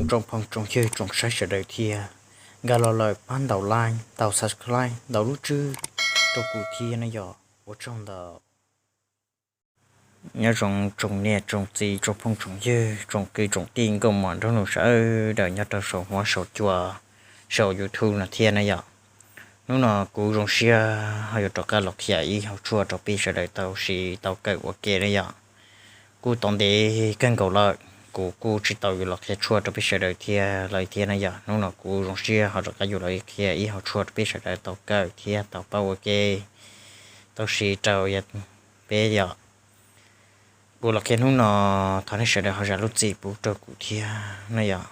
tsoom phooj tsoom ywg tsoom saib sawv daws thiab, nkag los lawm pab ntaus like, ntaus subscribe, ntaus lub tswb rau kuv thiab na yom. Ua tsaug ntau. Nyob zoo tsoom niam tsoom txiv tsoom phooj tsoom ywg tsoom kwv tsoom tij nkauj muam nraug nus sawv daws nyob rau saum huab saum cua saum YouTube no thiab na yom. Hnub no kuv zoo siab ho yuav rov qab los qhia ib hauv tshuaj rau peb sawv daws tau siv tau kawm ua ke na yom. Kuj tau ntev kawg nkaus lawm kuv kuj tsis tau yuav los qhia tshuaj rau peb sawv daws thiab lawm thiab na yom. Hnub no kuv zoo siab ho rov qab yuav los qhia ib hauv tshuaj rau peb sawv daws tau kawm thiab tau paub ua ke, tau siv rau peb yom. Kuv los qhia hnub no, thov nej sawv daws ho zam lub txim pub rau kuv thiab na yom.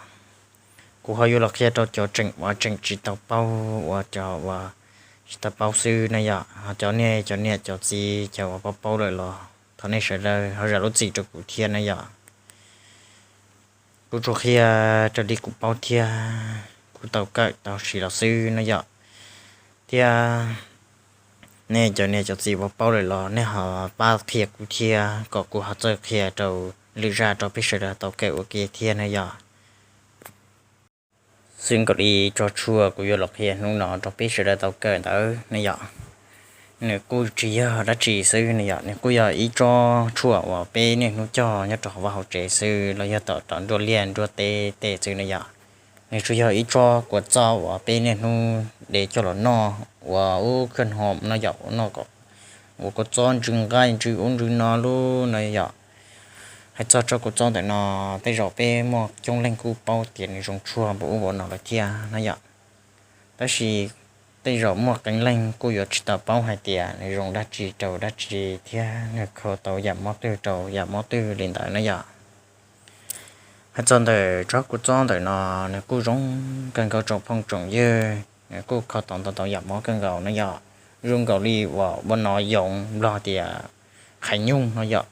Kuv ho yuav los qhia rau cov tseem uas tseem tsis tau paub, uas cov uas tsis tau paub xwb na yom. Ho cov nej cov niam cov txiv cov uas paub paub lawm los thov nej sawv daws ho zam lub txim rau kuv thiab na yom. Kuv tsuas qhia raws li kuv paub thiab kuv tau kawm tau siv los xwb na yom. Thiab nej cov niam cov txiv uas paub lawm los nej ho pab qhia kuv thiab kom kuv ho txawj qhia rau lwm zaj rau peb sawv daws tau kawm ua ke thiab na yom. Xwb nkaus li tso tshuaj kuv yuav los qhia hnub no rau peb sawv daws tau kawm ntawd ne yom, nws kuj tsis yog dab tsi xwb ne yom, nws kuj yog ib tsob tshuaj uas peb niaj hnub cog nyob rau hauv vaj hauv tsev xwb los yog tom rau nruab liaj nruab teb tej xwb ne yom. Nws tsuas yog ib tsob kua txob uas peb niaj hnub de coj los noj uas ub khaj hom no yom, ua noj kom ua kua txob ntsw nqaij ntsw ub ntsw no lub no yom. Hais txog tsob kua txob ntawm no, tej zaum peb muaj coob leej kuj paub tias nws zoo tshuaj npaum ub npaum no lawm thiab na yom. Tab sis tej zaum muaj qee leej kuj yuav tsis tau paub hais tias nws zoo dab tsi rau dab tsi thiab nws kho tau yam mob twg rau yam mob twg li ntawd na yom. Hais txog ntawm tsob kua txob ntawm no, nws kuj zoo kawg nkaus tsoom phooj tsoom ywg, nws kuj kho tau ntau tau yam mob kawg nkaus na yom. Zoo nkaus li uas ua nov yoov, nplog tias qhaiv nyoog no yom,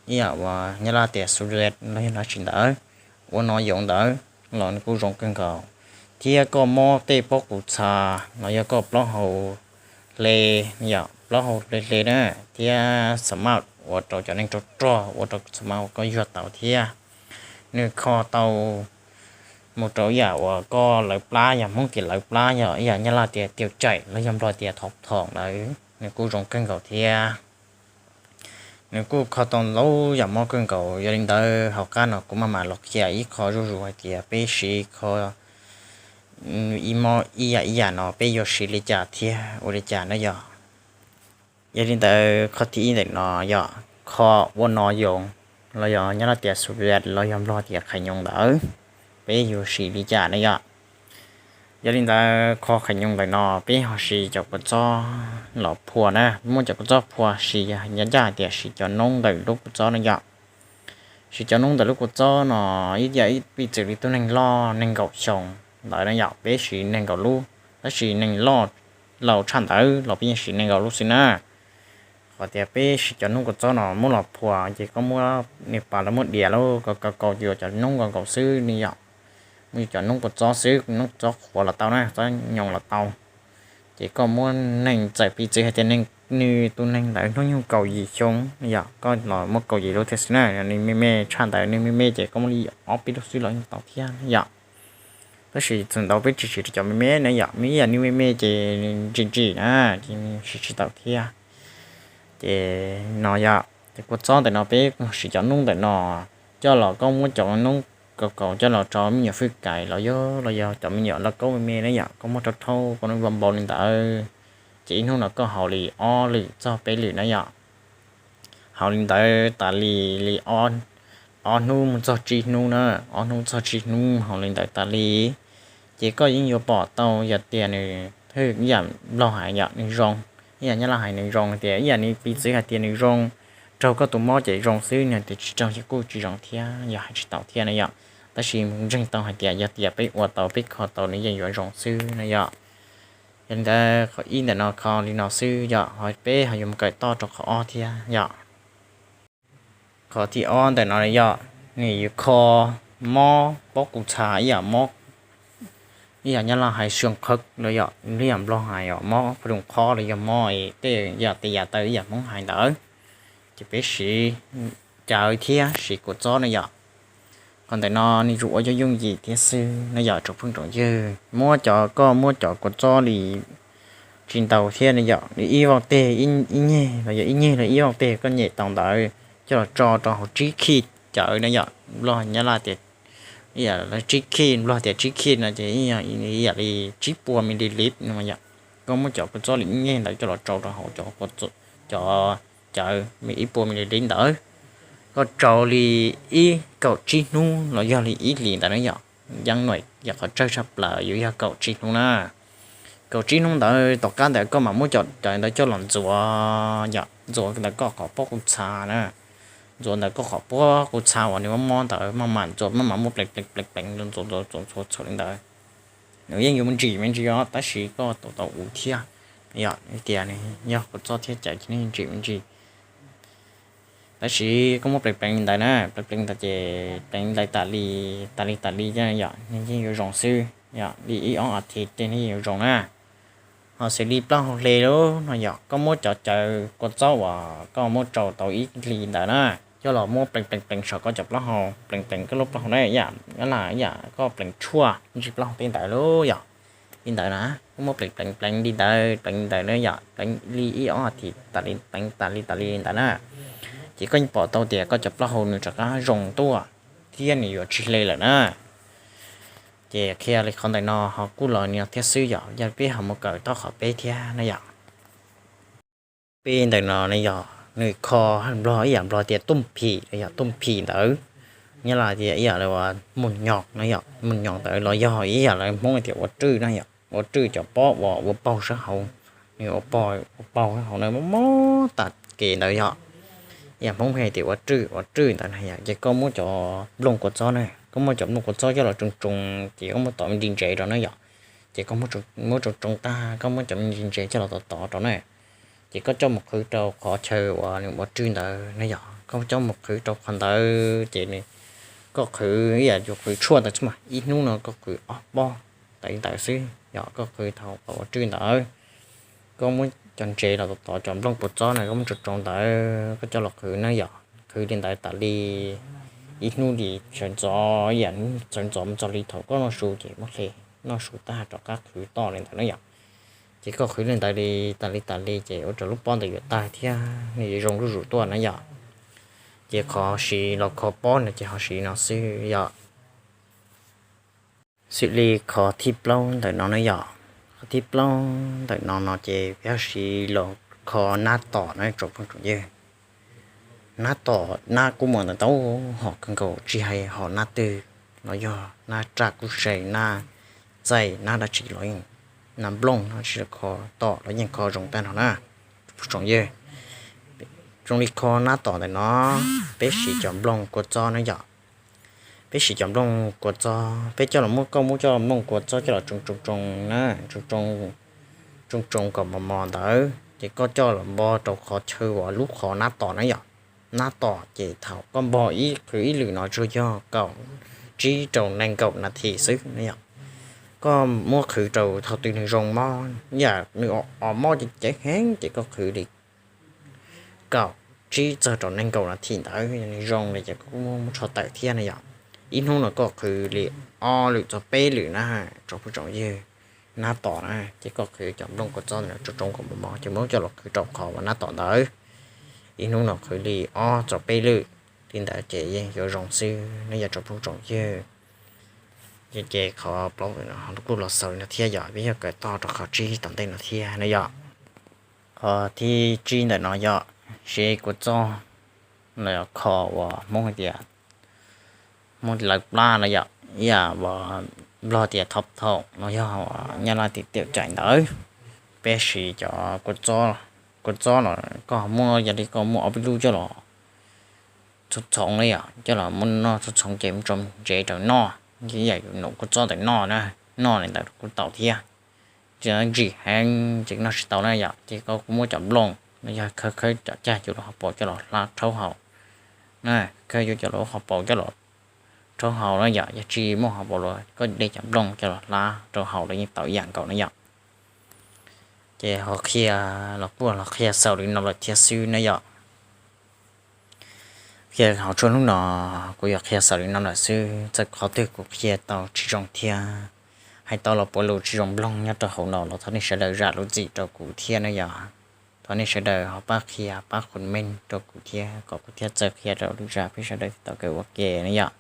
ib yam uas nyab laj tias xu zes los yog dab tsi ntawd, ua nov yoov ntawd los nws kuj zoo kawg nkaus. Thiab koj mob tej pob kuv txha los yog koj plaub hau hle, yog plaub hau hle hle na, thiab xa maj ua rau cov neeg rog rog ua rau xa maj ua koj yuag tau thiab. Nws kho tau mus rau ib yam uas koj lawv plab, yog Hmoob tias lawv plab, yog ib yam nyab laj tias tiav caim los yog nplog tias thov thoom ntawd, nws kuj zoo kawg nkaus thiab. Nws kuj kho tau ntau yam mob kawg nkaus. Yog li ntawd hauv qab no kuv maj mam los qhia ib qho zuj zus hais tias peb siv kho ib mob ib yam ib yam no peb yuav siv li cas thiab ua li cas na yom. Yog li ntawd qhov thib ib ntawm no yog kho ua nov yoov los yog nyab laj tias xu zes los yog nplog tias qhaiv nyoov ntawd, peb yuav siv li cas na yom. Yog li ntawd kho qhaiv nyoov ntawm no peb ho siv cov kua txob los phua na, muab cov kua txob phua siv, yog ncaj ncaj hais tias siv cov noob ntawm lub kua txob na yom. Siv cov noob ntawm lub kua txob no ib yam ib piv txwv li tus neeg loj nees nkaum xyoo ntawd na yom, peb siv nees nkaum lub, tab sis neeg loj laus tshaj ntawd los peb yeej siv nees nkaum lub xwb na. Qhov tias peb siv cov noob kua txob no muab los phua ces koj muab niag pas los muab diav lauj, koj kaus kaus yuav cov noob nkaus nkaus xwb ne yom. Muab yuav cov noob kua txob xwb, noob kua txob qhuav los tau na, txob nyoos los tau. Ces koj muab neeg txawm piv txwv hais tias nws tus neeg ntawd hnub nyoog kaum yim xyoo yom, koj los muab kaum yim lub thiab xwb na, nws me me tshaj ntawd, nws me me ces koj muab li ob peb lub xwb los yeej tau thiab yom. Tab sis txheej ntau peb tsis siv rau cov me me na yom, me ib yam nws me me ces ntsim ntsim na, ces siv tsis tau thiab. Ces no yom, ces kua txob ntawm no peb siv cov noob ntawm no coj los, koj muab cov noob kaus kaus coj los rau me nyuam fwj kais los yog, los yog cov me nyuam lauj kaub me me na yom, koj muab rau rhaub koj noj npau npau li ntawd, ces ib hnub no koj haus li ob lwm txog peb lwm na yom. Haus li ntawd tas li, li ob hnub mus txog tsib hnub na, ob hnub txog tsib hnub haus li ntawd tas li, ces koj yeej yuav pom tau yog tias nws hwj ib yam nplog hais yom, nws zoo, ib yam nyab laj hais nws zoo tias ib yam nws piv txwv hais tias nws zoo, raug koj tus mob ces zoo xwb, nws tias tsis raug ces kuj tsis zoo thiab, yog hais tsis tau thiab na yom. Tab sis ntseeg tau hais tias yog tias peb ua tau peb kho tau nws yeej yuav zoo xwb na yom. Yog li ntawd qhov ib ntawm no kho li no xwb yom, ho peb ho yuav mus kawm toj rau qhov ob thiab yom. Qhov thib ob ntawm no yog nws yuav kho mob pob kuv txha ib yam mob, ib yam nyab laj hais xyoo khawb los yog ib yam nplog hais yom, mob phob rooj qhob los yog mob tej yam tes yam taw ib yam Hmoob hais ntawd, ces peb siv cawv thiab siv kua txob na yom. Qhov ntawm no nws yuav ua yooj yooj yim thiab xwb no yom tsoom phooj tsoom ywg. Muab cov, koj muab cov kua txob li tsis ntau thiab no yom, li ib voj teg, ib nyeg los yog ib nyeg los ib voj teg koj nyem tau ntawd coj los tso rau hauv tsib khij cawv no yom. Nplog Nyab Laj tias tsib khij, Nplog tias tsib khij no ces yam li tsib puas mililitr no yom. Koj muab cov kua txob li ib nyeg ntawd coj los tsau rau hauv cov cawv ib puas mililitr ntawd, koj tsau li ib kaum tsib hnub los yog li ib hlis ntawd na yom. Yeej nuam yam qhov tsawg tshaj plaws yuav yog kaum tsib hnub na. Kaum tsib hnub ntawd tom qab ntawd koj mam muab cov cawv ntawd coj los ntxuav yom, ntxuav ntawd koj qhov pob kuv txha na. Ntxuav ntawd koj qhov pob kuv txha uas nws mob mob ntawd maj mam ntxuav maj mam muab pleev pleev pleev pleev ntxuav ntxuav ntxuav ntxuav li ntawd. Nws yeej yuav me ntsis me ntsis os, tab sis koj tau tau ua thiab. Yog tias nws yog kua txob thiab cawv ces nws ntsim me ntsis. Tab sis koj muab pleev pleev li ntawd na, pleev pleev ntawd ces pleev li tas li tas li tas li yom, nws yeej yuav zoo xwb. Yog li ib ob as thiv ces nws yeej yuav zoo na. Ho xws li plaub hau hle lub no yom, koj muab cov cawv kua txob uas koj muab tsau tau ib hlis ntawd na, coj los muab pleev pleev pleev saum koj cov plaub hau, pleev pleev koj lub plaub hau na yam, yam koj pleev tshuaj ntsis plaub hau tej ntawd lub yom. Li ntawd na, koj muab pleev pleev pleev li ntawd pleev li ntawd na yom, pleev li ib ob as thiv tas li pleev tas li tas li li ntawd na, ces koj yeej pom tau tias koj cov plaub hau nws rov qab zoo tuaj thiab nws yuav tsis hle lawm na. Ces qhia li qhov ntawm no ho kuj los li no thiab xwb yom, yog peb ho mus kawm tau qhov peb thiab na yom. Peb ntawm no ne yog nws kho, Nplog ib yam Nplog tias tuj phim, yog tuj phim ntawd, Nyab Laj tias ib yam li mus nyos no yom, mus nyos ntawd los yog ib yam li Hmoob tias ua rwj no yom, ua rwj cov pob uas ua paug sab hauv, nws ua paug sab hauv na mob mob tas kev ntawd yom. Ib yam Hmoob hais tias ua rwj ua rwj ntawd na yom, ces koj muab cov nplooj kua txob na, koj muab cov nplooj kua txob coj los tsoo tsoo, ces koj muab tom me ntsis ntsev rau na yom. Ces koj muab tsoo tsoo tag koj muab cov me ntsis ntsev coj los tom tod rau na, ces koj coj mus qhwv rau qhov chaw uas nws ua rwj ntawd na yom, koj coj mus qhwv rau qhov ntawd ces nws, koj qhwv ib yam yus qhwv tshuaj ntawd xwb mas ib hnub no koj qhwv ob pob ntawd ntawd xwb yom, koj qhwv thaum qhov ua rwj ntawd. Koj muab cov ntsev los tom tod, cov nplooj kua txob na koj muab tsoo tsoo ntawd koj coj los qhwv na yom, qhwv li ntawd tas li ib hnub li sawv ntxov, ib yam sawv ntxov mus txog li thaum koj noj su ces muab hle, noj su tag rov qab qhwv toj li ntawd na yom. Ces koj qhwv li ntawd li tas li tas li ces ua rau lub pob ntawd yuav tawg thiab nws yuav zoo zuj zus tuaj na yom. Ces qhov siv los kho pob no ces ho siv no xwb yom. Xws li qhov thib plaub ntawm no na yom, qhov thib plaub ntawm no no ces peb ho siv los kho nab tom na tsoom phooj tsoom ywg. Nab tom, nab kuj muaj ntau ntau hom kawg nkaus, tsis hais hom nab twg los yog nab raj kub sai, nab txaij, nab dab tsi los yeej, nab nplooj no tsis kho tom los yeej kho zoo tag nrho na tsoom phooj tsoom ywg. Zoo li kho nab tom ntawm no, peb siv cov nplooj kua txob na yom. Peb siv cov nplooj kua txob, peb coj los muab, koj muab cov nplooj kua txob coj los tsoo tsoo tsoo na, tsoo tsoo kom mos mos ntawd ces koj coj los npo rau qhov chaw uas lub qhov nab tom na yom. Nab tom ces thaum koj npo ib qhwv ib lwm no tsuas yog kaum tsib rau nees nkaum nas this xwb na yom. Koj muab qhwv rau thaum twg nws zoo mob, yam nws os mob ceev ceev heev ces koj qhwv li kaum tsib txog rau nees nkaum nas this ntawd nws zoo li ces koj kuj muab tsho tawm thiab na yom. Ib hnub no koj qhwv li ob lwm txog peb lwm na tsoom phooj tsoom ywg. Nab tom na ces koj qhwv cov nplooj kua txob ntawd tsoo tsoo kom mos mos ces muab coj los qhwv rau qhov uas nab tom ntawd. Ib hnub no qhwv li ob txog peb lwm li ntawd ces yeej yuav zoo xwb na yom tsoom phooj tsoom ywg. Ces qhov plaub kuj los xaus li no thiab yom, peb yuav kawm tog rau qhov tsib tom ntej no thiab na yom. Qhov thib tsib ntawm no yog siv kua txob los kho uas Hmoob hais tias Hmoob lawv plab no yom, ib yam uas Nplog tias thov thaum los yog Nyab Laj tias tiam caim ntawd. Peb siv cov kua txob los koj muab, yog li koj muab ob peb lub coj los txhoov txhoov na yom, coj los muab noj txhoov txhoov ces muab tso ntsev rau noj, ib yam yus num kua txob ntawm noj na, noj li ntawd kuj tau thiab. Tsis ntsim heev ces noj tsis tau na yom, ces koj kuj muab cov nplooj no yog khawb khawb cov cag cov lub hauv paus coj los hlab rhaub haus na, khawb yuav cov lub hauv paus coj los rhaub haus na yom, yog tsis muaj hauv paus los koj de cov nplooj coj los hlab rau haus los yeej tau ib yam nkaus na yom. Ces ho qhia los kuj los qhia xaus li no lawm thiab xwb na yom. Qhia hauv tshuaj hnub no kuv yuav qhia xaus li no lawm xwb, txawm qhov twg kuv qhia tau tsis zoo thiab hais tau los puav lus tsis zoo mloog nyob rau hauv no los thov nej sawv daws zam lub txim rau kuv thiab na yom. Thov nej sawv daws ho pab qhia pab comment rau kuv thiab kom kuv thiaj txawj qhia rau lwm zaj peb sawv daws thiaj tau kawm ua ke na yom.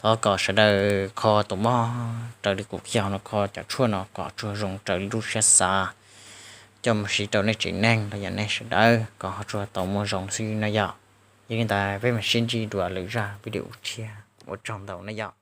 Thov kom sawv daws kho tus mob raws li kuv qhia hauv no, kho cov tshuaj no kom tsuag zoo raws li lub siab xav, coj mus siv rau nej tsev neeg los yog nej sawv daws kom ho tsuag tau muaj zoo xwb no yom. Yog li ntawd peb mam sib ntsib dua lwm zaj video tshiab, ua tsaug ntau na yom.